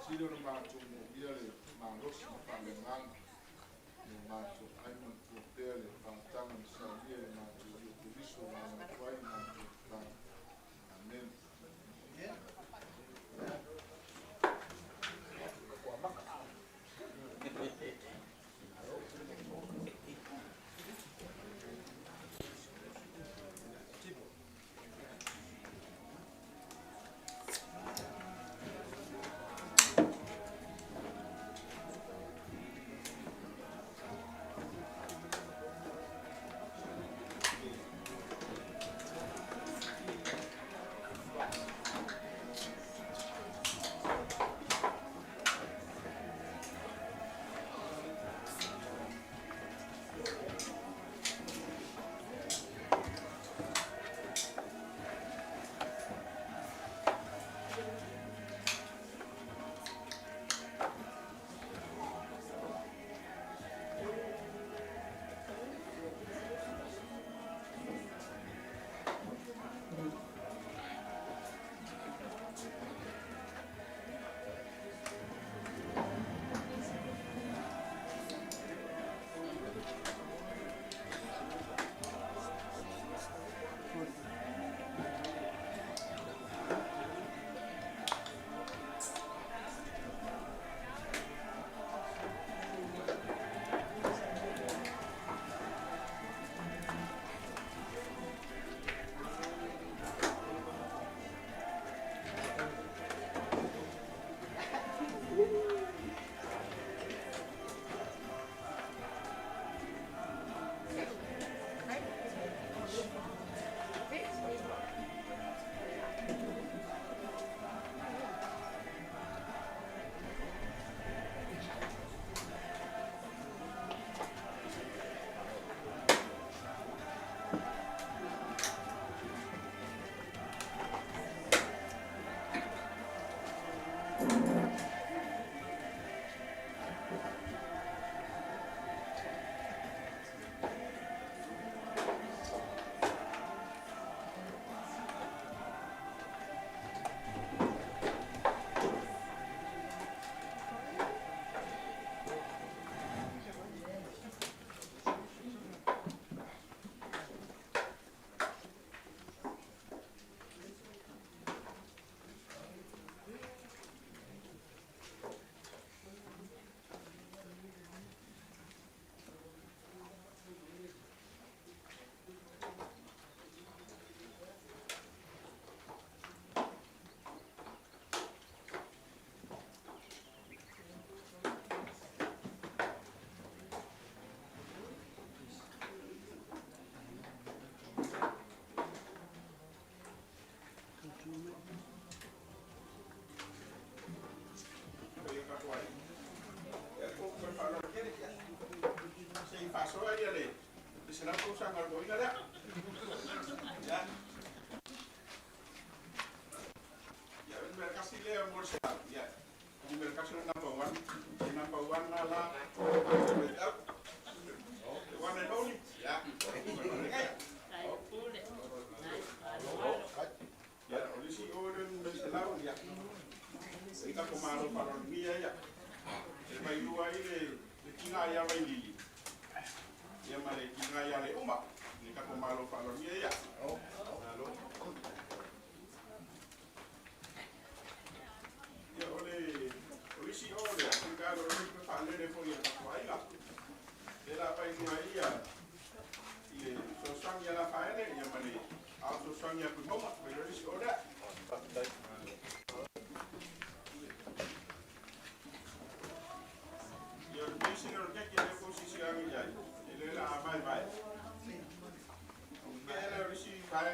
Sili ona matou moomia le malosi ma faaleagaga ina ia matou ai manatua pea le fagataga na saunia e le matou Alii o Keriso na alo atu ai le matou tatalo. Amene. Se i faasoa ia le 100 tausaga o le toeaina lea. Ia. Ia, o le numera 1 lea mo le 100. Ia, numera 1 o le number one. Le number one la la. The one and only. Ia. Ia, o le isi o le numera 100. Ia. I ka malo faaaloalogia ia. E mai lua ai le tiga ia Vailili. Ia ma le tiga ia le uma. Le ka malo faaaloalogia ia. Malo. Ia o le isi o le ka lo le faalele foi ia ka aiga. Le la vai lua ia i le sosogi ia la faele ia ma le au sosogi ia kumoga. Mai le isi o lea. Ia o le pisi o le keke le ko sisi angi ai. E le la vai vai. Ke ele o isi vai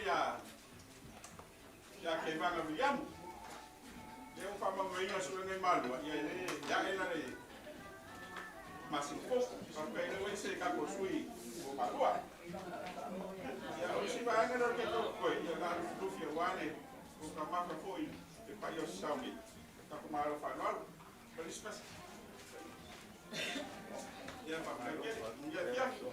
ia ia Kevaga Viliamu. Lea ua faamauina suega i Malua, ia le ia ela le masina fou. Faafetai lea ua ese tatou sui o Malua. Ia o isi vaega lea o le tatou koe, ia na lufilufi aua le polokalame foi le paia o Sasao nei. Tatou malo faaaloalo. Kerisimasi. Ia faafetai tele. Manuia afiafi.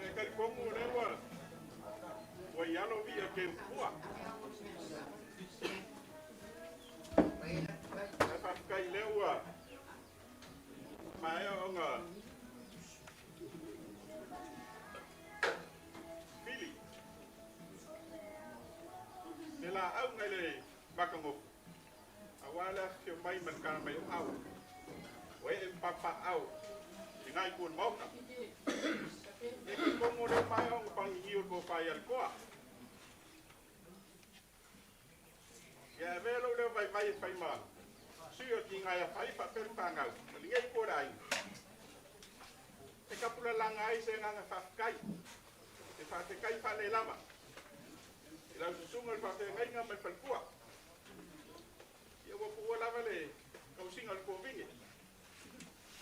E talitonu o lea ua ua i alo vii a Keupua. Ae faafetai lea ua maea ona Makagofo, auā le afifio mai ma le tala mai o au, ua ee ma papaaao i lena itu o le Maota. E talitonu o lea ua maea ona pagigio le tofa ia Lekoa. Ia avea lou leo vaivai e fai ma sui o le tigae afaai faapea le fanau ma lenei itu o le aiga. E tapulalaga ai se agaga faafetai, e faafetai faalelava i lau susuga i le faafeagaiga ma le faletua. Ia ua tuua lava le tausiga o le tuavine,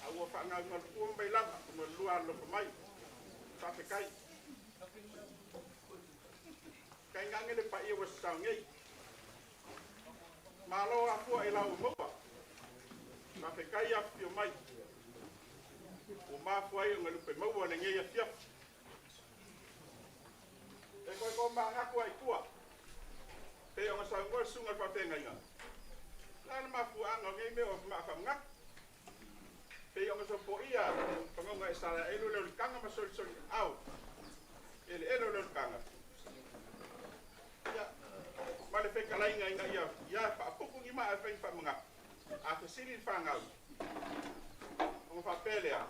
a ua faagaugalutua mai lava ona o le lua alolofa mai. Faafetai. Tainane le paia ua sasao nei. Malo afua i lau maua. Faafetai afifio mai. Ua mafua ai ona lupe maua lenei afiafi. E toe tomanatu ai i tua, pei ona saunoa le susuga i le faafeagaiga, o le a le mafuaaga o nei mea o maafamanatu? Pei ona sopoia pagauga e Isaraelu le olitaga ma solisoli ao eleele o le olitaga, ia, ma le fetalaiga ina ia ia faapupu ni maa e fai ni faamanatu. A fesili le fanau, ona faapea lea,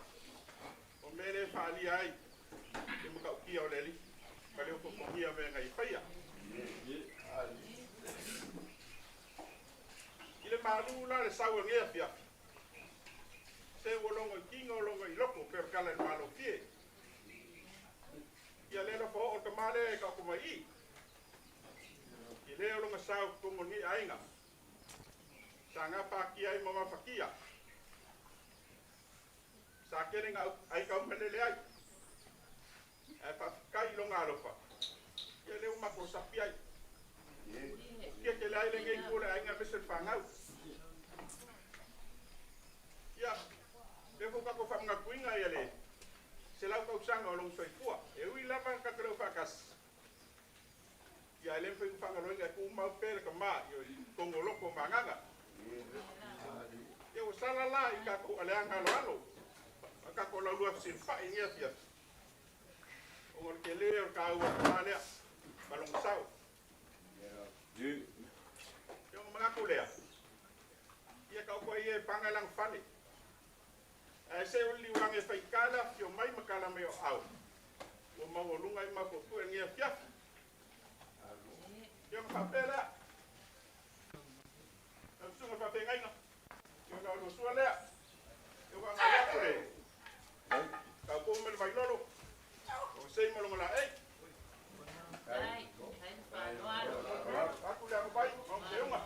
o mea lea e faaalia ai le matautia o le Alii ma le ofoofogia o mea na ia faia. I le malu la le sau o lenei afiafi, se ua logo i tino logo i loto pei o le tala i le malofie. Ia le alofa oo o le tama lea e taoto mai i i le o lona sao i totonu o lenei aiga sa gapatia ai ma mafatia. Sa tele na ai taumalele ai, ae faafetai i lona alofa, ia lea ua matou sapi ai. Ua tietele ai lenei itu o le aiga aemaise le fanau. Ia, lea foi ua tatou faamanatuina ia le 100 tausaga o lona soifua. E ui lava na tatou le o faatasi, ia ae le mafai ona faagaloina e tumau pea le tama i totonu o loto ma agaga. Ia ua sala la i tatou aleaga aloalo, a tatou laulua fesilafai i lenei afiafi, ona o le tele o le taua o le tama lea ma lona sao. Ia ona manatu lea, ia taoto ai ia e paga i lana fale. Ae se o le liuaga e faigata le afifio mai ma tala mai o aao, ua maualuga ai mafuafua i lenei afiafi. Ia ona faapea lea, lau susuga i le faafeagaiga, ia ona lua sua lea, ia ua agai atu le taupou ma le vailolo, o sei ma longa laei. Atu le anovai, ma o seuga.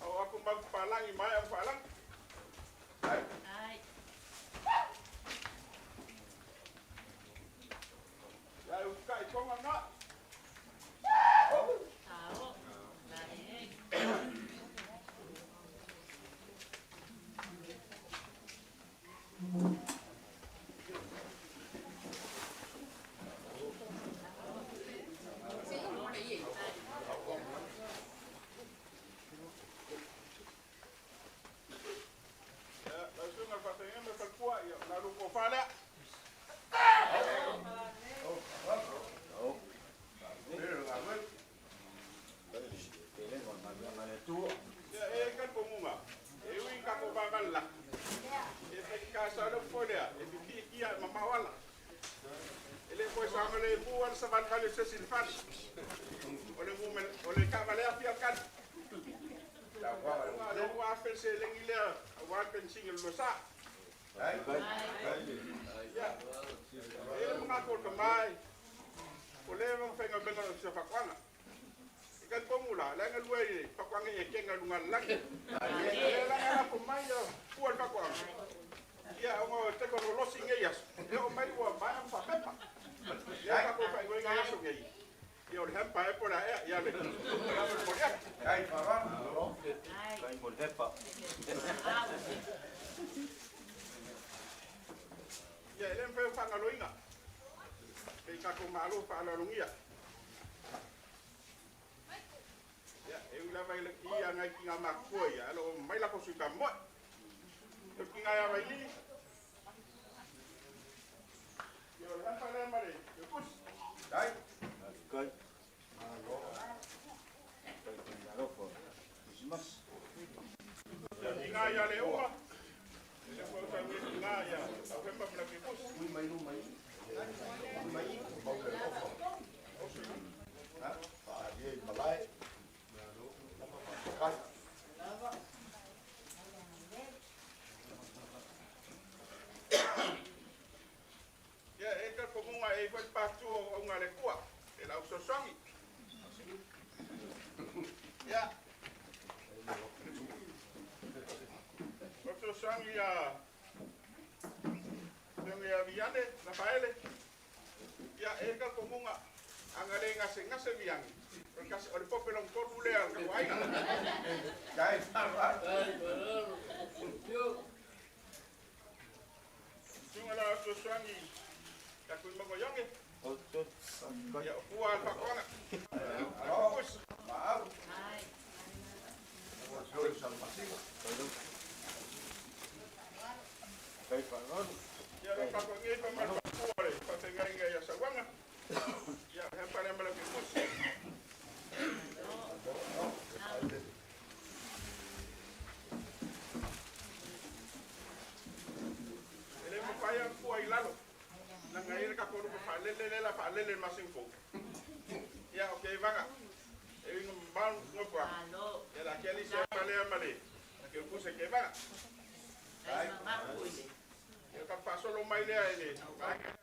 Ao aku mau palangi mai au faalangi. Ia e utukai tonga na. Lau susuga i le faafeagaiga ma le faletua, ia o la lua tofa lea. Ia e i ai talitonuga, e ui i tatou vavalalata, e faigata sao le upu foi lea, e pipiitia e mamao ala. E le toe saogalemu lava le savalivali o se isi i le fale. O le o le taavale afi a le kali. Ona o lea ua afe le seleni lea aua le penisini o le lua sa. Ia, e i ai le manatu o le tama ua leva ona faigaluega i le Ofisa o Faatoaga. E talitonu la, leaga lua i faatoaga i Etena i luga o le lagi. O lea la na lafo mai fua i le faatoaga. Ia, ona o tekonolosi i nei aso, e oo mai ua maea ona faapepa. Lea tatou faaigoaina i aso nei, ia o le hampa ea po o le a ea, ia le momoli atu. Ia, e le mafai ona faagaloina, pei tatou malo faaaloalogia. Ia, e ui lava i le i a nai tina matutua ia, ae o lo o mai lako sui tamoe. O le tina ia Vailili, Ia o le hapa lea ma le pusi. Dai. Kai. Kai kai alofa. Christmas. Ia tinga ia le uma. Le fo sa ngi tinga ia. Au hempa ma le pusi. Ui mai lu mai. Ui mai. Mau le alofa. Ha? Faalia i malae. Kai. Ia e ka komunga e foi patu o unga le kua. E lau sosogi. Ia. O sosogi ia Nonge ia viane, Rafaele. Ia e ka komunga anga le ngase ngase viangi. O kasi o le pope long tolu lea o ka aiga. Dai, fa. Tunga la sosogi ya kui mongo yonge. O to. Kai. Ia o kua al pakoanga. Alo. Pusi. Maau. Ua sio i salmasiga. Kai fa alo. Ia le pakoanga i pa mal pakua le. Pa te ngai ngai ia sawanga. Ia hempa le mala ke pusi. E le mawhai a kua i lalo. Na ngai le ka koru pa lele le la pa lele masing fo. Ia o ke vanga. E winga mbau ngopwa. Ia la ke ali se pa le male. Ke puse ke vanga. Dai. Ia ka pasolo mai lea e le.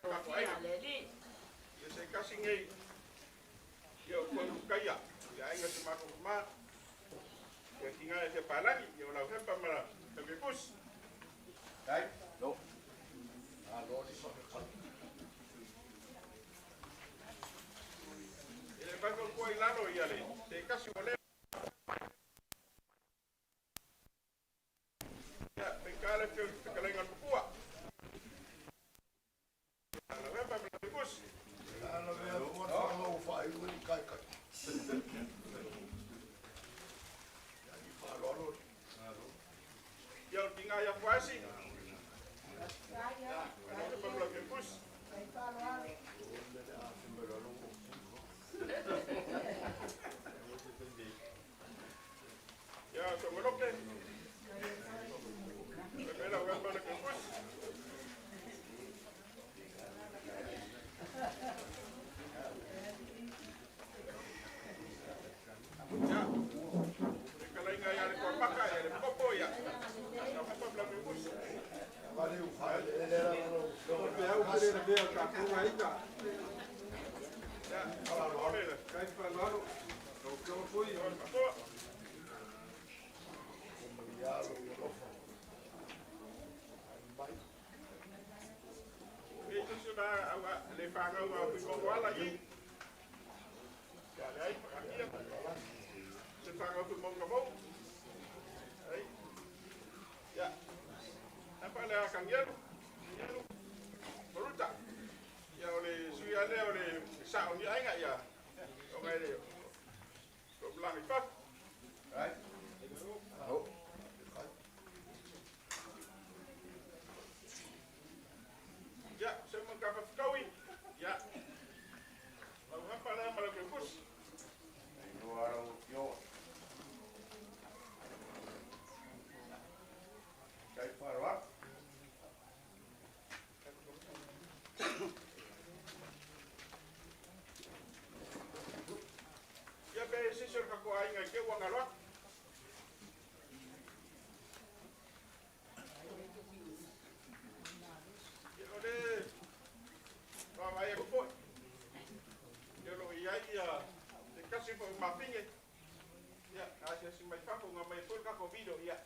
Ka ko ai. Ia se kasi ngai. Ia o koru kaia. Ia ainga se mako ma. Ia kinga e te palani. Ia o lau hempa mara. Ke puse. Dai. Lo. Alo ni fa. E le bako kua i lalo ia le. Se kasi o le. Ia pekale fe pekalenga kua. Lau hempa mara ke puse. Ala mea ua whanau whaai ui kai kai. Ia ni whaaloalo. Ia o tinga ia fuasi. Ia lau hempa mara ke puse. Ia songoloke. Pepe lau hempa mara ke puse. Ia. Pekalainga ia le kuapaka ia le popo ia. Lau hempa mara ke puse. Wale u whae le le la lo. Pe au pere na mea ka konga ika. Ia ole le. Kai whalaro. Lau kia foi. Pasoa. Ia lo i alofa. Ai mai. E tusi na au le whangau au kui mongo ala i. Ia le ai whakakia. Se whangau kui mongo mou. Ai. Ia. Napa le akangialu. Ngialu. Maruta. Ia o le sui ale o le sa o ni ainga ia. O ngai le. O blangi pa. Dai. Lo. Ia, se manga whakawi. Ia. Lau hapa le mala ke pusi. Io aro io. Dai fa. Ia pe sisi o kako ainga ke wangaloa. Ia o le wa ai ko foi. Ia lo ia ia te kasi fo mafinge. Ia a se si mai fa ko ngai foi ka ko video ia.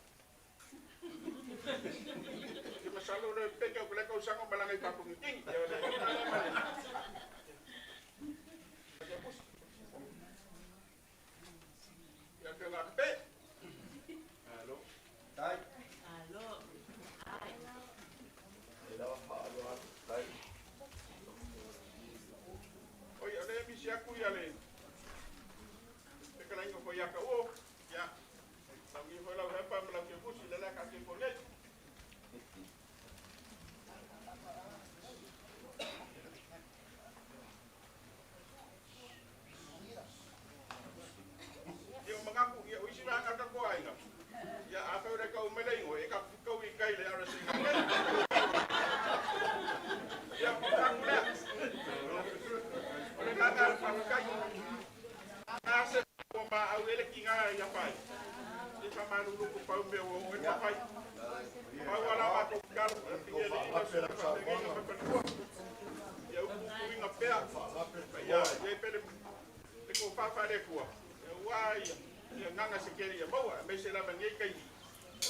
Ke masalo le peke o le ko sango balanga i papu ngi. Ia le male. Ia pus. Ia ke la pe. Alo. Dai. E lawa whaaloalo. Kai. Oi, o le misi aku ia le. Te kalainga fo ia ka o. Ia. Tangi fo lau hepa ma lau ke pusi le la ka ke ko nei. a se ua maau ai le tiga ia fai. E faamalulu pau mea ua oo ai le fai. Pau lava la matou tatalo, e pigi alii lau susuga faafeagaiga ma faletua. Ia upuupuina pea, ma ia i ai pea le tofa faale-Atua, aua ia agaga se tele ia maua, aemaise lava i lenei taimi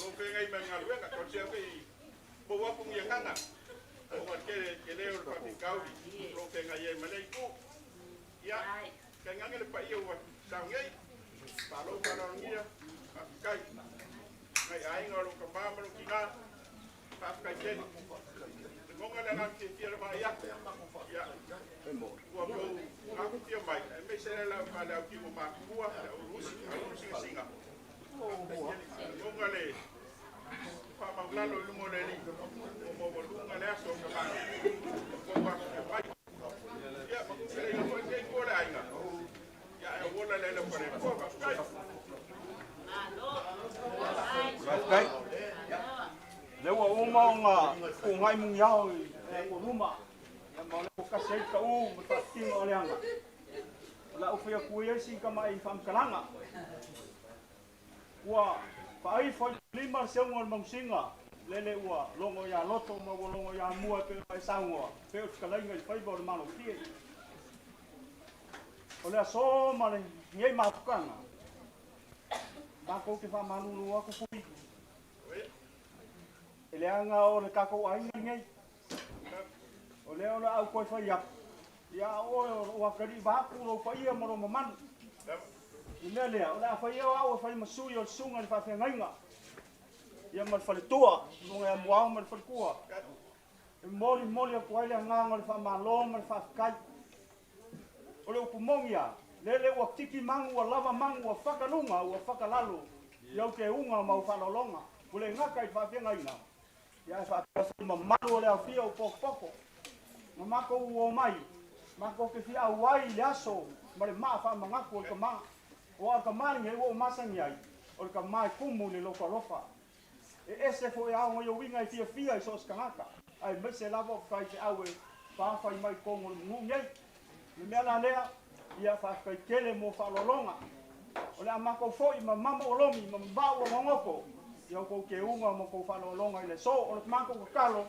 o lo o feagai ma le galuega. Talosia atu i maua atu ni agaga ona o le tele tele o le faafitauli o lo o feagai ai ma lea itu. Ia, tainane le paia ua sao nei, malo faaaloalogia, faafetai. Nai aiga o lou tama ma lou tina, faafetai tele. Lagona le agaga fiafia le vaai atu. Ia, ua outou gafifio mai, aemaise lava le au tino matutua, le au lusi, au lusigasina. Faafetai tele. Lagona le faamaulalo i luma o le Alii, ua maualuga le aso o Kamana, ua outou afifio mai. Ia, manu feleiga foi lenei itu o le aiga. Ia, ae ou ola le alofa o le Atua, faafetai. Faafetai. Lea ua uma ona tuugai muniao i le luma. Ia ma o lea ua tasi ai le tau ma le faatutino o aleaga. O le a ou fai atu ai si tamai faamatalaga. Ua faai fuaitulima le seuga o le manusina, lele ua logo ia loto ma ua logo ia mua e pei ona e saunoa, pei o le fetalaiga i faiva o le Malofie. O le aso ma lenei mafutaga, matou te faamalulu atu fui, e leaga o le tatou aiga lenei. O lea o le a ou toe fai atu, ia a oe o lou atalii vaeatu lou paia ma lou mamalu. I le mea lea, o le a fai ea o au e fai ma sui o le susuga i le faafeagaiga, ia ma le faletua, luga ia Muao ma le faletua, e molimoli atu ai le agaga o le faamalo ma le faafetai. O le upu moni lava, lele ua tiki manu, ua lava manu, ua faka luga, ua faka lalo i au teuga ma au faaaloaloga. Ua le gata i le faafeagaiga, ia ae faapea foi mamalu o le aofia o potopoto. Na matou omai, matou te fia auai i le aso ma le maa faamanatu o le tama. Aua o le tama lenei ua ou masani ai, o le tama e tumu i le loto alofa. E ese foi ao ia uiga e fiafia i so o se tagata, aemaise lava o faifeau e fafai mai i totonu o le nuu nei. O le mea la lea, ia faafetai tele mo faaaloaloga. O le a matou foi ma mama o lomi ma mavau o gogoto i a outou teuga ma outou faaaloaloga i le aso. O le matou tatalo,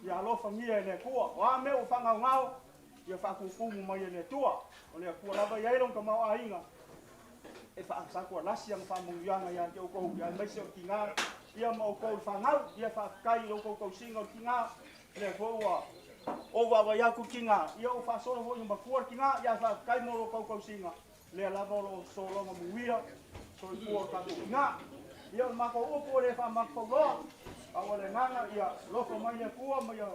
ia alofagia e le Atua. O a mea ua faagaogao, ia faatutumu mai e le Atua. O le Atua lava e i ai lona tamaoaiga e faasatualasi ana faamanuiaga ia te outou, aemaise o le tiga ia ma outou le fanau. Ia faafetai i lo outou tausiga o le tiga, lea foi ua ou vaavaai atu i le tiga, ia ua faasolo foi ina matua le tiga, ia ae faafetai mo lo outou tausiga, lea lava o lo o sologa muia soifua o le tatou tiga. Ia o le matou upu e le faamatafauloa, a o le agaga ia alofa mai le Atua ma ia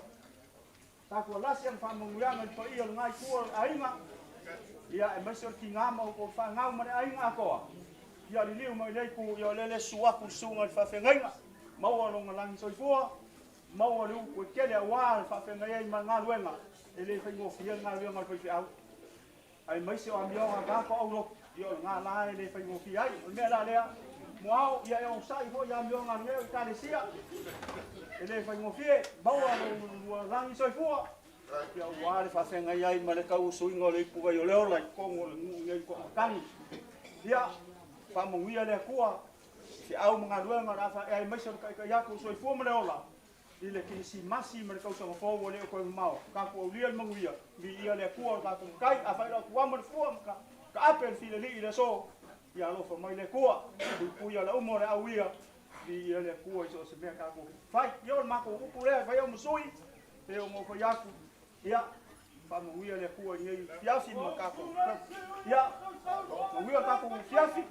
Tapualasi ana faamanuiaga i le paia o lena itu o le aiga, ia aemaise o le tiga ma outou fanau ma le aiga atoa. Ia liliu mai lea itu, ia o lea le susu atu le susuga i le faafeagaiga, maua lona lagi soifua, maua le utu e tele aua le faafeagai ai ma le galuega, e le faigofie le galuega a le faifeau. Aemaise o amioga a tatou aulotu, ia o lena la e le faigofie ai. O le mea la lea, Muao, ia e onosai foi i amioga a lenei o Ekalesia, e le faigofie, maua lou lua lagi soifua, ia aua le faafeagai ai ma le tauasuina o le ipuvai o le ola i totonu o le nuu nei o Toamatagi. Ia, faamanuia le Atua i feau ma galuega o le a faaea aemaise o le taitai atu o le soifua ma le ola, I le Kerisimasi ma le tausaga fou ua le o toe mamao, tatou aulia le manuia, viia le Atua o le tatou Matai, afai lau tuama le fua ma taape le filelii i le aso, ia alofa mai le Atua, puipuia le uma o le auia, viia le Atua i so o se mea tatou fai. Ia o le matou upu lea e fai au ma sui, pei ona ou fai atu, ia faamanuia le Atua i lenei afiafi ma tatou, ia manuia le tatou afiafi.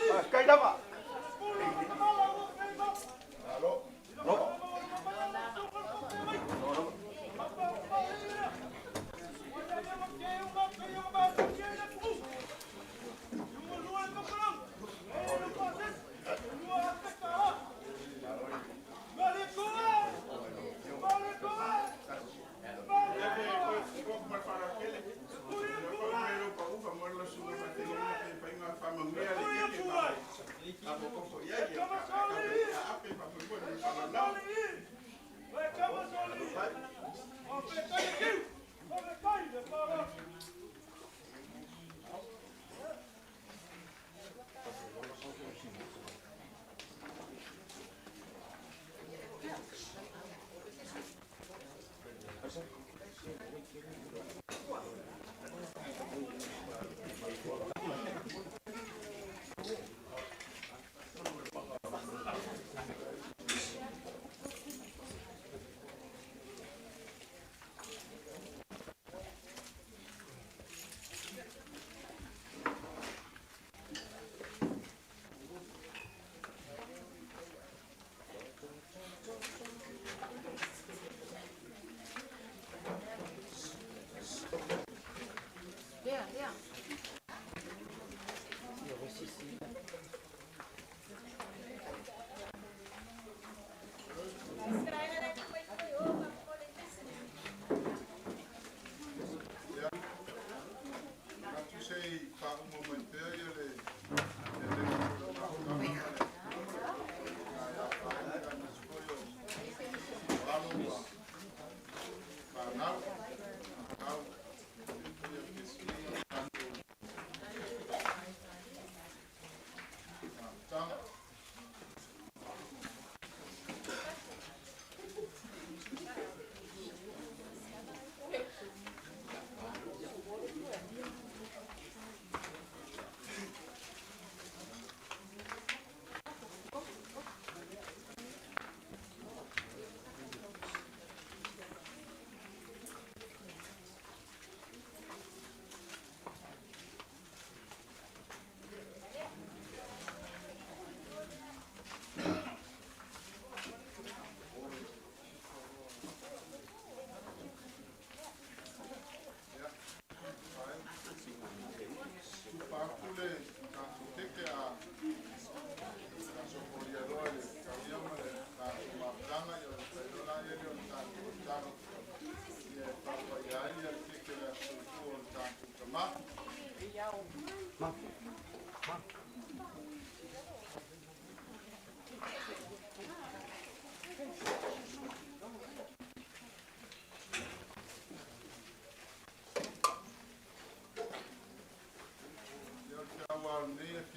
Faafetai lava.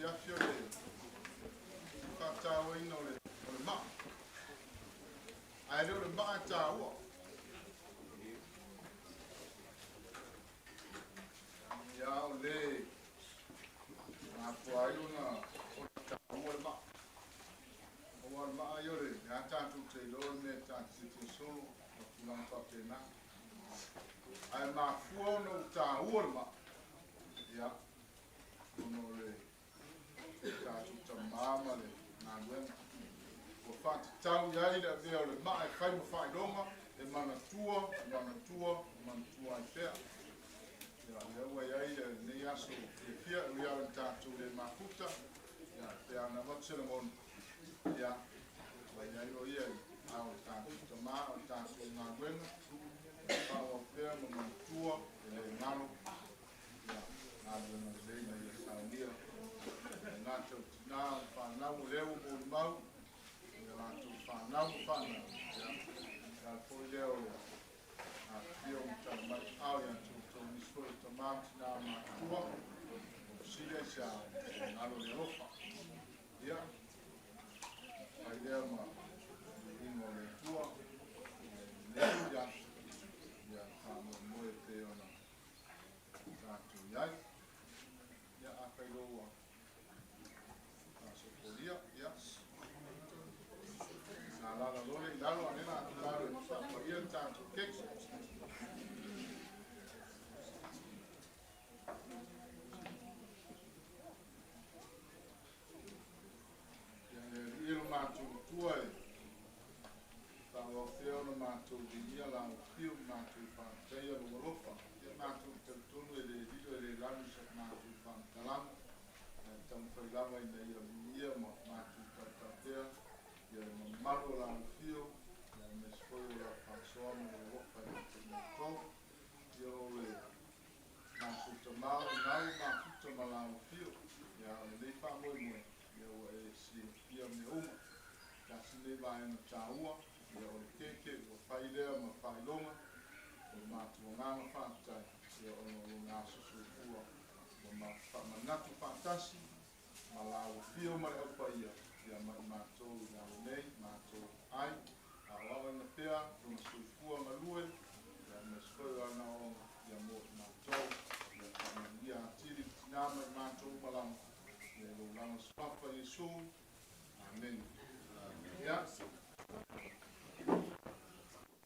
afiafi o le faatauaina o le maa. Ae le o le maa e taua. Ia o le mafua ai ona taua le maa. Aua o le maa ia o le a tatou te iloa le mea tatou te solo ma tulaga faapena. Ae mafua ona ou taua le maa. Ia, ona o le tatou tamā ma le galuega. Ua faatatau i ai le avea o le maa e fai ma faailoga e manatua, manatua, manatua ai pea. Ia, lea ua i ai lenei aso fiafia, e ui lava ina tatou le mafuta, ia, pe a na avatu se lagona, ia, ua i ai loa ia i a o le tatou tamā, o le tatou galuega, ia faaauau pea ma manatua e le galo, ia, galuega lelei na ia saunia. E le gata o tinā o le fanau o lea ua molimau, ia latou fanau ma fanau, ia, le ala foi lea o le afifio ma tala mai aao ia te outou nisi foi o tamā ma tinā matutua, o fesili ai se a le galo le alofa. Ia, fai lea ma viiga o le Atua, i lenei afiafi, ia faamoemoe pei ona tatou i ai. Ia, afai loa ua faasopolia, ia, alala loa le i lalo, a o lea o le a tatalo e faapaia le tatou keki. Ia, le Alii e lo matou Matua e faaauau pea ona matou viia lau afio ma matou faafetaia lou alofa. Ia matou te talitonu e le lilo e le lanu sa matou faamatalaga, ae taumafai lava ina ia viia ma matou tautau pea ia le mamalu o lau afio, ia aemaise foi o lau faasoa ma lou alofa ia te matou. Ia o le matou tamā o lena ua mafuta ma lau afio, ia a o lenei faamoemoe, ia ua e silafia mea uma. Tasi lenei vaega taua, ia o le keke ua fai lea ma faailoga o le matou agaga faafetai, ia ona o lona aso soifua ua faamanatu faatasi ma lau afio ma le aupaia, ia ma i matou i lalo nei matou ai, aoaoina pea lona soifua galue, ia aemaise foi o ana aoaoga, ia mo i matou, ia faamanuia atili le tinā ma i matou uma lava, ia i lou lava suafa Iesu. Amene. Ia.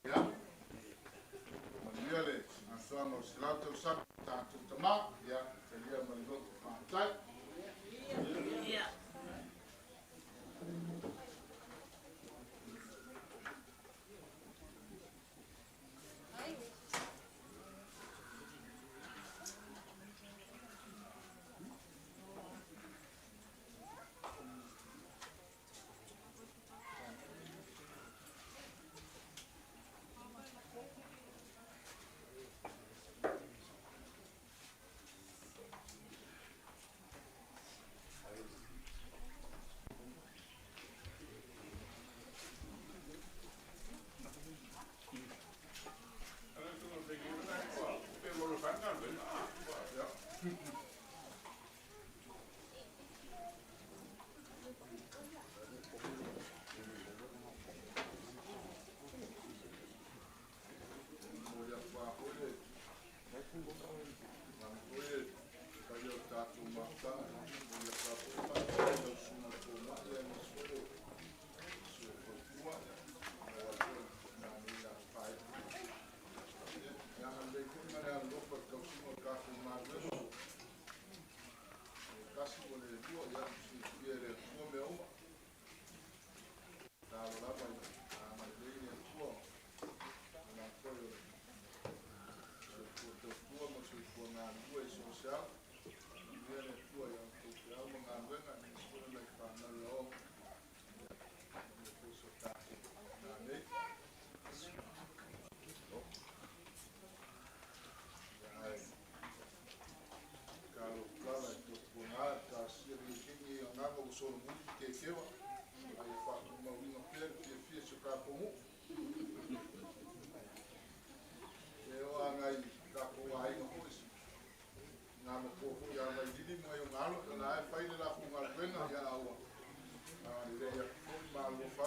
Ia. Manuia le atoaga o le 100 tausaga o tatou tamā. Ia, talia ma le loto faafetai.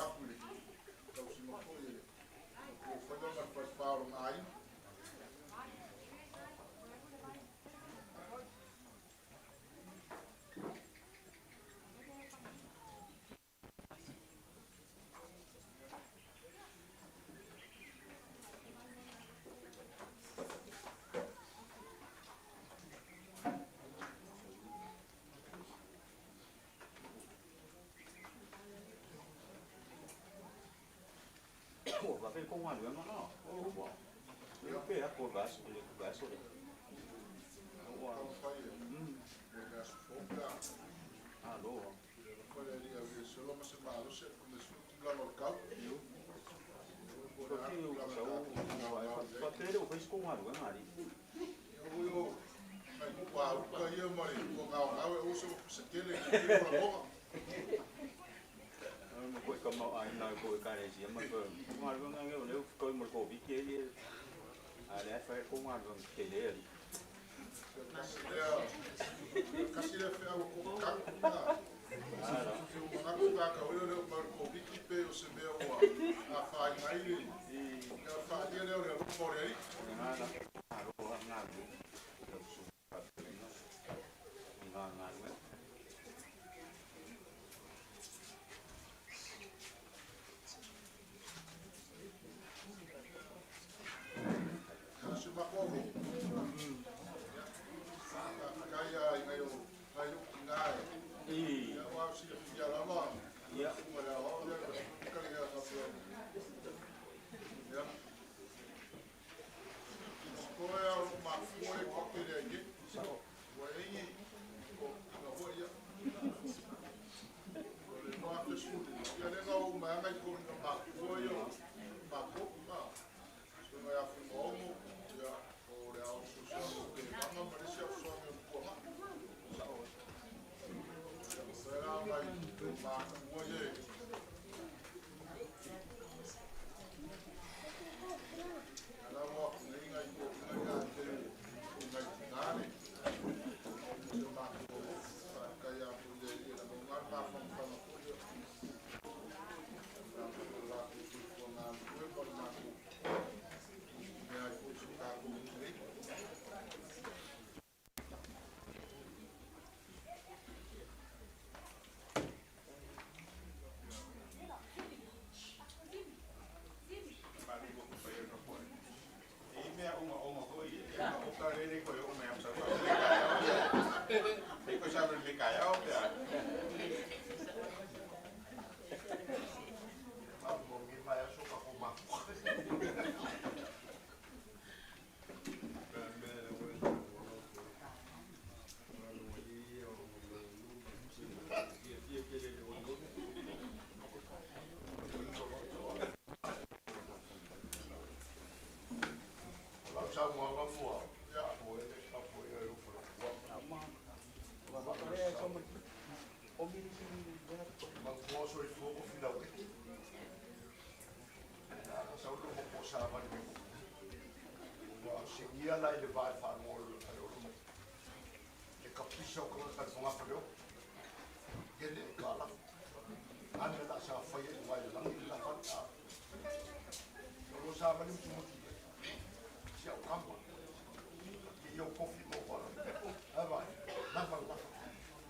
aku i le tausiga foi e le fuafaiva ma le falefā o lona aiga. Ua faapea kou galuega na. Ua. Ia pe a ko vaso le vaso le. Ua. Taumafai e mo le aso fou pe a Alo. foi le alii au solo ma se malosi e le tulaga o le kau po o le a Ko tulaga sa tatou ua gaogao i ai. faapea le o fai se kou galuega ali. Ia ui o nai uka ia ma le gaogao e aua se se tele i le lagona. Ma ko ka mau ai na ko ka le sia ma ko galuega nge o le ko mo ko vi ke ye. A le fa ko galuega ke le ali. Kasi lea kasi lea feau ko kau na. Ala. Se o manatu kaka o lea o mau Koviti pe o se mea ua afaina ai le ia faalia lea o le alofa o le alii. Ala. Alo ngalu. Su nga ngalu. Se makou faafetai ai nai o nai lou tina e I. ia ua silafia lava Ia. susuga i le aoao lea kali a faapea ia koe a o loo mafua e pakele ai nei ua eigi o ina foi ia o le 2015 ia lea ou maega i tonu mafua ia o matou ma susuga ia Fuimaono ia o le ao fesoasoani o Kevaga ma le isi ao fesoasoani o Puaga ia o la nai mafua ia e la ua aku nei nai toeaiina ia te o nai tinā le se matou faafetai atu i le alii e lagona le mafanafana foi ia latou o latou soifua galulue ma le matou mea ai foi si o tatou atunuu. Malu ko pa yo no po. E mea uma foi e ma o ka le ko yo me am sa sa le ka ya. E ko sa le ka ya o pe a. Faafofogi mai aso ka ko O lau saunoaga mua Ia po e le tapuaiga i lou faletua. Ma ma le so mo o mi si Manatua soifua ma filaueti na sau le mo sa mani me ua sigia la i le vae faalogo ale o le mo le kapisa o kanga talifoga faleo ia le kala ane la sa fai e mai langi la fa o lo sa mani mutu si au kama i o kofi mo wala ava lava la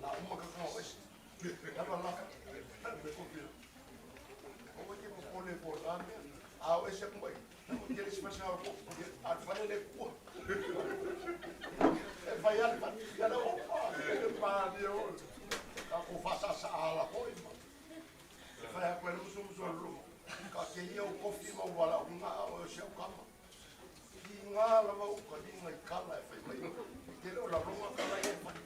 la uma ka ka esi lava la me kofi o ke mo kole ko la me a o ese mo o ke se pasa o a fa le ku e vai al pa ya lo e pa ni o ka ko fa sa sa ala ko i ma e fa ya ko le musu musu lo ka ke ia o kofi mo wala o nga o se o kama ki ngā lava o ka linga i kala e fai mai. I te leo la ronga kala e fai.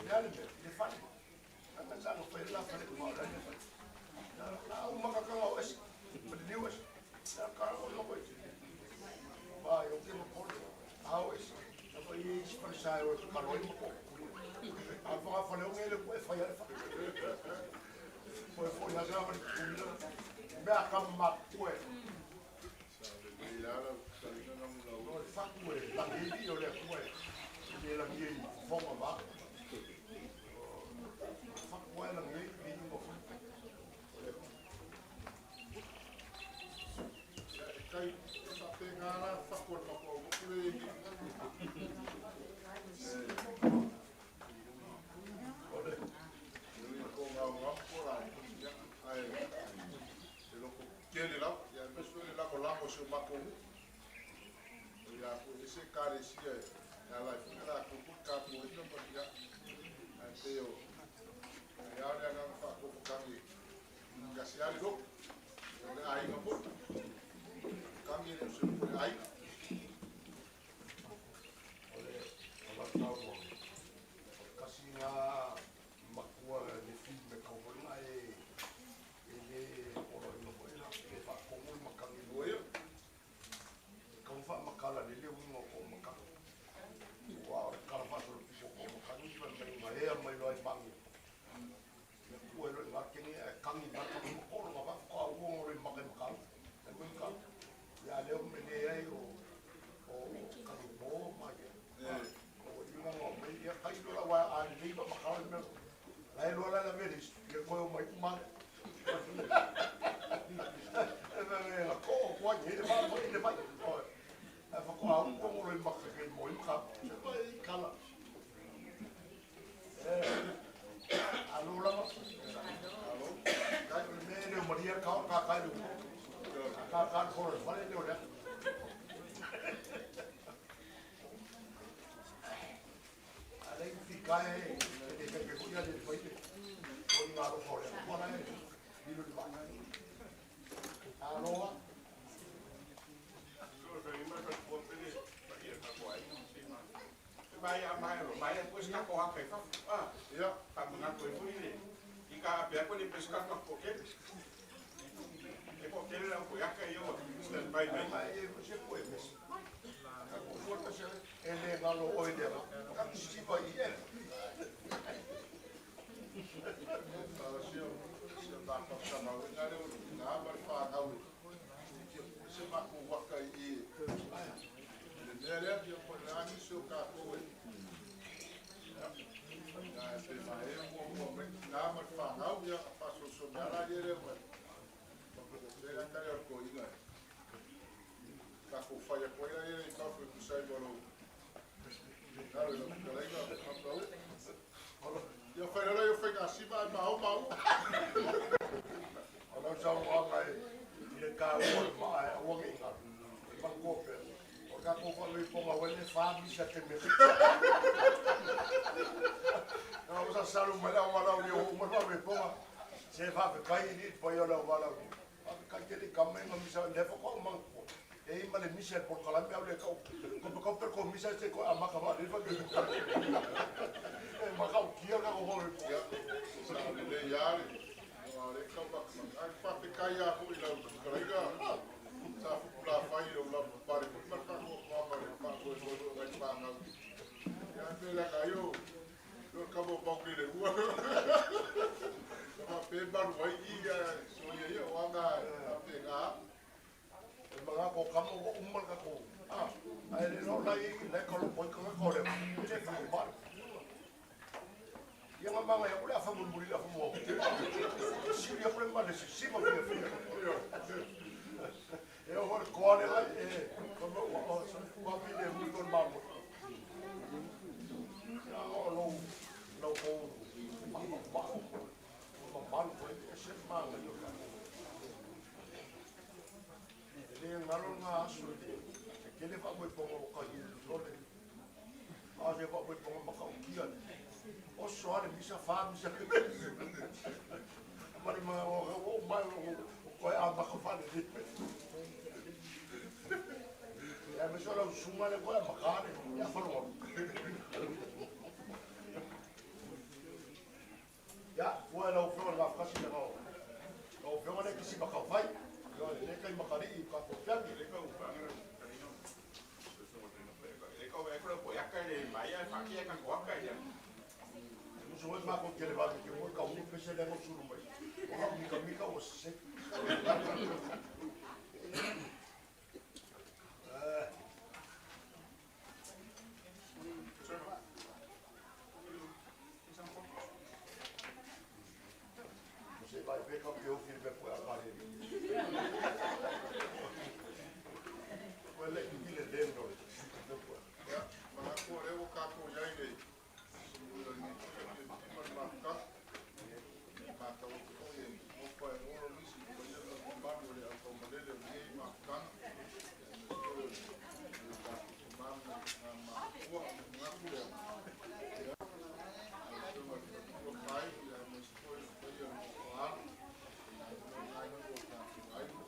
Le ale me, le fai. Ana sanga fai la fai kuma la le fai. La la o makakanga o esi. Ma le niu esi. La ka o loko i te. Ba yo ke mo kole. A o esi. La fai i si fai sai o ka roi mo ko. A fa fa le o ngele ko e fai ale fai. Ko e foi asa ma le Mea ka ma kue. Sa lelei la lau fetalaiga Gagulauina. O le faku e lagi o le atua e le lagi i fofoga ma. Faku e lagi i ma foi. O le atua. tele lava, ia aemaise foi le lagolago o si o matou nuu. Ia foi ese ekalesia e ala ai foi na latou foi tapuaiga ma ia, ae pei o e ao le agaga faatofakagi ia se ali lotu, o le aiga foi. Kagi e le o se lotu o le aiga. O le alatau o kasi ngā makua le fi me kauhoina e le olo ina foi la pe whaakongo le makangi O ia. E kau wha makala lele winga o ko makangi. Ua o le kala whaasolo piso ko makangi pa mai ngā ea mai loa i mangi. Me kua ero i ngā kenge e kangi ngā kangi makoro ngā whaka uongo roi makai makalu. E mui makalu. Ia leo me le ai o kangi mō mai e. O inga ngā mai ia kai lola wa a le ma makala me. Lai lola la veris, ia koe o mai kumale. E me me la ko ko ai le ma ko le mai. E fa ko au ko ngoro i maka ke mo i maka. Se mai kala. E alo lava. Alo. Kai o le me le Maria ka ka kai le ko. Ka ka ko le fale le o le. Ale fi kai e ke ke ko ia le fai le. O ngā ro ko le. Ko na e. Ni lo ba. Aloa. Mai mai mai pues ka ko ha pe fa. Ah, Ia. pa mga ko foi le. I ka pe ko le pesca ka ko ke. E ko ke la ko ya ka yo stand by mai. Mai e se ko e mes. Ka ko forta se e le ngalo o ile la. Ka si ba i e. Sio sio ta ka sa ma na le na ma fa ga u. Se ma ko waka i le mea lea ia po le ani so ka ko e. Na e pe ma e mo mo me na ma fa ga u ia fa so so mea la ia le ma. Le la ka le ko inga. Ka ko fa ia ko ia ia i ka fu ku sai mo lo. Na le ka le ka ka u. Ia fai la ia fai ka si ma ma o ma u. O lau sau anga e i le ka o le maa e aua nge inga. E mangko pe. O ka ko fa le ponga wele fa misa te me. Na o sa salu mai lau wala o o ma fa me ponga. Se fa fe kai ni pa yo lau wala. Fa kai te le kame nga misa le fa ko mangko. E i ma le misa por kala me au le kau. Ko ko per ko misa se ko amaka va le fa ke. E ma kau kia ka ko ho le. Ia, sa le le ia le. O le kau pa ai fa te kai a fu i lau kalaiga. Sa fu la fai lo la pare ko ma ka ko ma ma le pa ko ko ko ngai pa ngau. Ia pe la ka yo. Lo ka mo pa le ua. Ma pe ba ru ai i ia so ia ia o anga a pe ga. E mga ko kamo ko umal ka ko. Ah, ai le no lai le ko lo ko ko le. Le fa ba. Ia nga manga ia kule afa mulmuli la fa mo. Si ia kule ma le si si ma fia fia. E o hore ko ale lai e ko mo o so wa mi le mu ko ma mo. Ya o lo lo ko ma ma ma ma ma ko e se manga yo ka. E le ngalo ngā aso le e kele wha moe ponga o kahi lole. A se wha moe ponga maka o kia le. O soa le misa wha misa ke me. Mani mga o o mai o o koe a maka wha le lipe. Ia me sola usunga le koe a maka le. Ia whalonga. Ia, kua e lau whio le ngā whakasi le ngau. Lau whio le kisi maka whai. Ia le kai makari i ka piangi. Le ka u pa ngara. Le ka e ko po ya ka le mai ya fa ki ka ko ka ya. Musu hoi mako kele wā ke mo ka unu pese le ngau suru mai. O hau mika mika o se. Se vai pe ka ke o fili me koe a kare. Koe le ki le le no le. Ia, ma ko le o ka ko ia i le. O le ni ma ma ka. Ma ka o ko e o pa e oro nisi ko ia ma ma le au taumalele o lenei mafutaga, aemaise foi o nai o tatou tamā ma nai tinā matutua. Ona manatu lea, ia, lau Afioga i le Faletua Paeu, aemaise foi le paia o le nofo a alo, ma lena itu o le tatou aiga,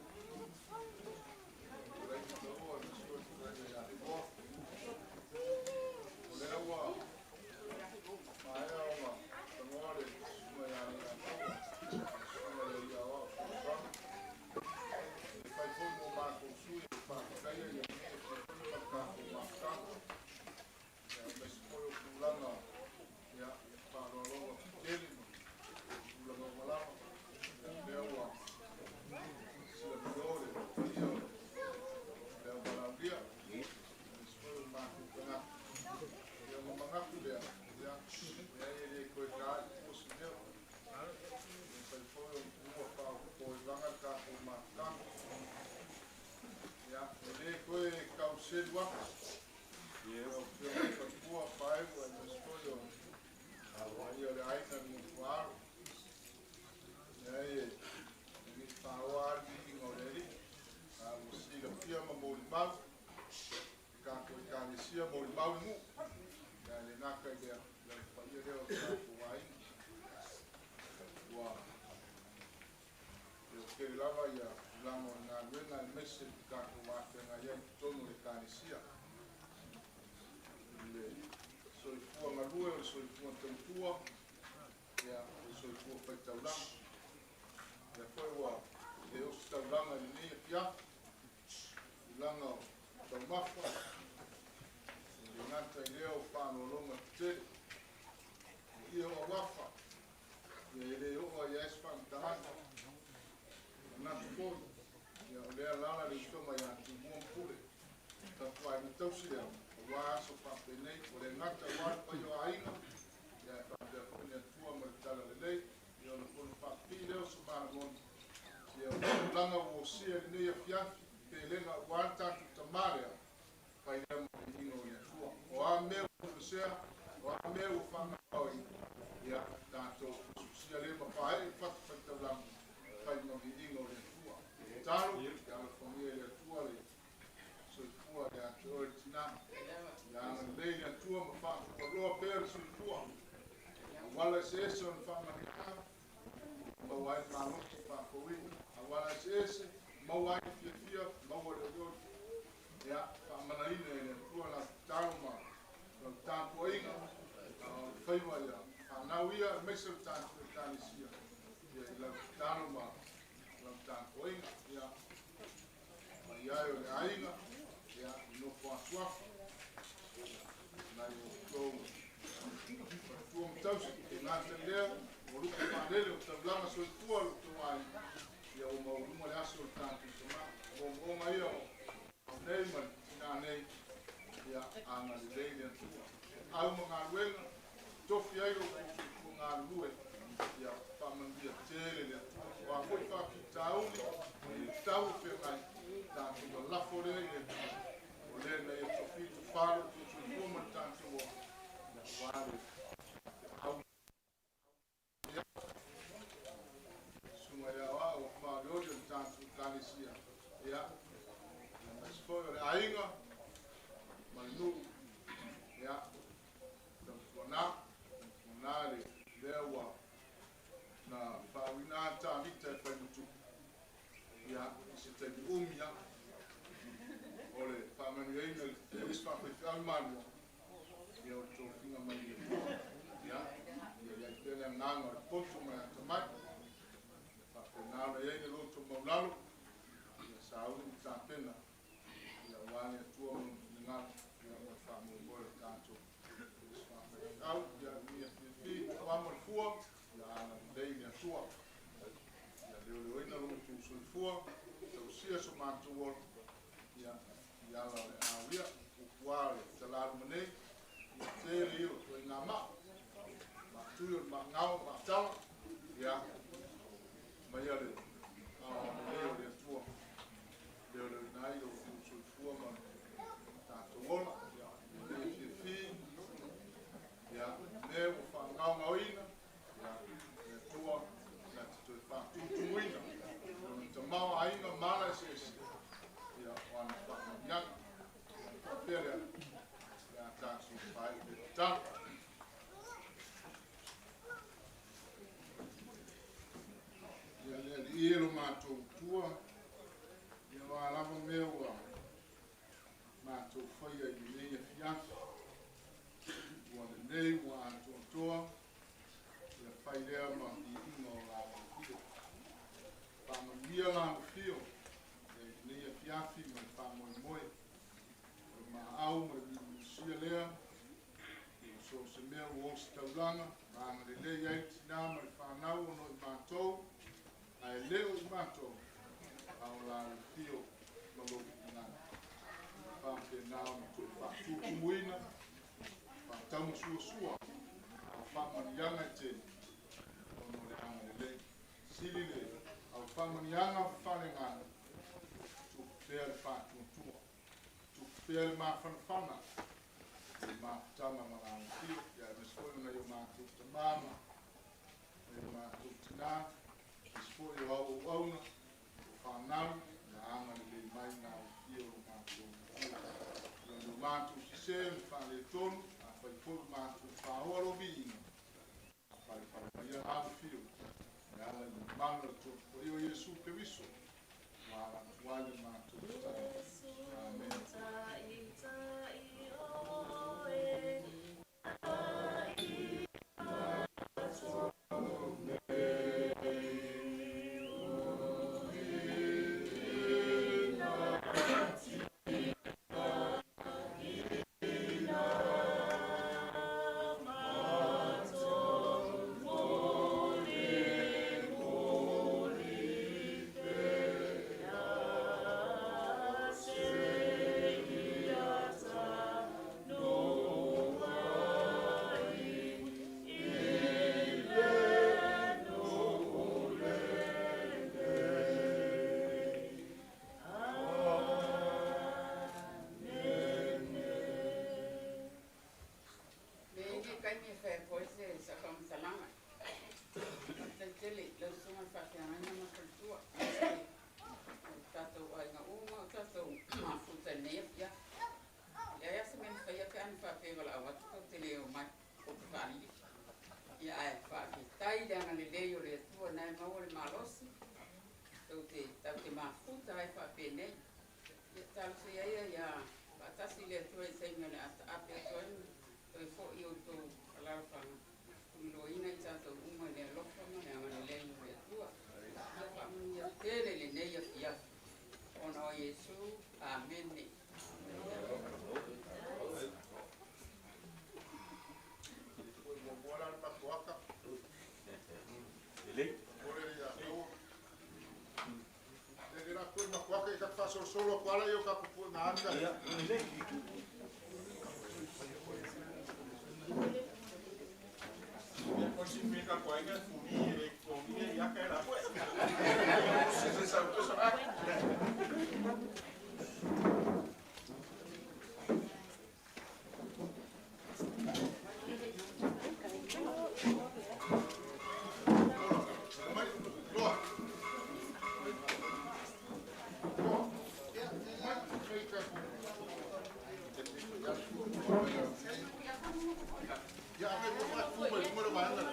fetalaiga Taua, aemaise foi le fetalaiga ia Liloa. O lea ua maea ona tanoa le susuga ia Leiataua, le susuga i le Alii Aoao Fesoasoani, e fai foi mo matou sui e faafetaia lenei afiafiga ma le tatou mafutaga, aemaise foi o tulaga faaaloaloga tetele ma tulaga uma lava. Lea ua silamio le paia o le auvalaulia, aemaise foi o le matou tagata. Ona manatu lea, leai e le toe ta i tua se leo. E fai foi o tuua faaopopoivaga le tatou mafutaga. E le toe tau selu atu. Lau Afioga i le Faletua Paeu, aemaise foi o paia o le aiga i le nofo a alo. Leai e le i paoa lava le viiga o le Alii, a ua silafia ma molimau le tatou Ekalesia, molimau le nuu. Ae le gata i lea, le paia lea o le tatou aiga. Ua leotele lava tulaga o le galuega aemaise le tatou afeagai ai i totonu o le Ekalesia. I le soifua galue, o le soifua tautua, o le soifua faitaulaga. Lea foi ua le ositaulaga i lenei afiafi, tulaga o taumafa, e le gata i lea o faaaloaloga tetele. O ia o auafa, e le oo ai ai se faamatalaga. Manatu foi, o lea lala le usoga ia Tumua ma Pule. Tapuaiga tausi lea, aua aso faapenei, o le gata aua le paia o aiga, e faapea foi le Atua ma le Talalelei. Ona fono faapipii lea o so malagona, o le tulaga ua osia i lenei afiafi, pelega aua le tatou tamā lea, fai lea ma viiga o le Atua. O a mea ua pesea, o a mea ua faagaoina, tatou fusifusia le ma pae i fata faitaulaga, fai ma viiga o le Atua. Talo, ia alofagia e le Atua le soifua ia te oe le tinā. Ia agalelei le Atua ma faatupaloa pea le soifua. Auala eseese o le faamanuiaga, maua ai le malosi faafouina. Auala eseese, maua ai le fiafia, maua le olioli. Ia, faamanaina e le Atua lau tatalo ma lau tapuaiga, a o le faiva ia fanau ia, aemaise o le tatou Ekalesia, ia i lau tatalo ma lau tapuaiga. Ia, mai ai o le aiga, ia, i nofo asuafu, nai o outou faletua ma tausi, e gata i lea, o lupe faalele o taulaga soifua lo outou aiga, ia ua maualuga le aso o le tatou tamā. O moomooga ia o nei ma le tinā nei, ia agalelei le Atua. Au ma galuega, tofi ai lo outou soifua galulue, ia faamanuia tele le Atua. O a foi faafitauli, le tau o feagai, tatou lalafo lea i le Atua. O lea na ia tofi tofā lo outou soifua ma le tatou ola, ia aua le au. Susuga ia Aoao o Faaolioli o le tatou Ekalesia, ia, aemaise foi o le aiga ma le nuu, ia, tautuana, tautuana le lea ua na faauiina Tavita e fai ma tupu, ia, i se taimi umi lava. O le faamanuiaina o isi faafaifeau i Malua, ia o le tofiga mai le Atua, ia, ia i ai pea le agaga o le poto ma le atamai. Ia faapena ona i ai le loto maulalo, ia sauni ma tapena, ia aua le Atua ma lona finagalo, ia mo le faamoemoe o le tatou isi faafaifeau. Ia ia fiafia, ua ma le fua, ia agalelei le Atua. Ia leoleoina lo outou soifua, tausia so matou ola, ia i ala o le auia, upua le talaluma nei, ia tele ia o toaiga maa, maatui o le maagao maatala, ia maia le agalelei o le Atua. Leoleoina ai lo outou soifua ma tatou ola, ia ia fiafia, ia mea ua faagaogaoina, ia le Atua na te toe faatutumuina. O le tamao aiga mala eseese, ia, o ana faamanuiaga. Ona faapea lea, o le a tatou faaiu le tatalo. Ia le Alii e lo matou Matua, ia o a lava mea ua matou faia i lenei afiafi, ua lelei ua atoatoa, ia fai lea ma viiga o la afio. Faamanuia la afio i lenei afiafi ma le faamoemoe, o le maau ma le miumisia lea, o so o se mea ua ositaulaga, ma agalelei ai le tinā ma le fanau ona o i matou, ae le o i matou, a o la afio ma lou finagalo. Faapena ona toe faatutumuina, faataumasuasua, o faamanuiaga e tele, ona o le agalelei. Sili le au faamanuiaga faaleagaga, tupu pea le faatuatua, tupu pea le mafanafana, le mafutaga ma la afio, ia aemaise foi o nai o matou tamā ma nai o matou tinā, aemaise foi o auauauna, o fanau, ia agalelei mai na afio o lo matou Matua. Ia o matou sesē ma faaletonu, afai foi ua matou faoa lou viiga, falepale mai ia afio, e ala i le mamalu o le Toto Paia o Iesu Keriso, ua ala atu ai le matou tatalo. Amene. Le kaimi e whaia koe se sa whamatalaga. Faafetai tele i lau susuga i le faafeagaiga ma le faletua, aemaise o le tatou aiga uma o tatou mafuta i lenei afiafi. E leai lava se mea na faia pe a na faapea e valaau atu tou te le omai ou te faalili. Ia ae faafetai i le agalelei o le Atua na e maua le malosi tou te tatou te mafuta ai faapenei. Ia talosia ia ia faatasi le Atua i taimi o le a taape atu ai ma toe foi i outou alaalafaga tuliloaina i tatou uma i le alofa ma le agalelei o le Atua. Ia faamanuia tele lenei afiafi ona o Iesu. Amene. Muamua la le matou aka. Lelei. O le ia taua. Le la pue matou aka i ka faasolosolo atu ala i o tatou puega ata. Ia, lelei. Ia kosi me ka koe ka funi e komi e ia ka la pue. Se sa ko sa. Mai, loa. Loa. Mai, mai ka Ia, ave mo fa tu mai mo le vaega.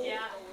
Yeah.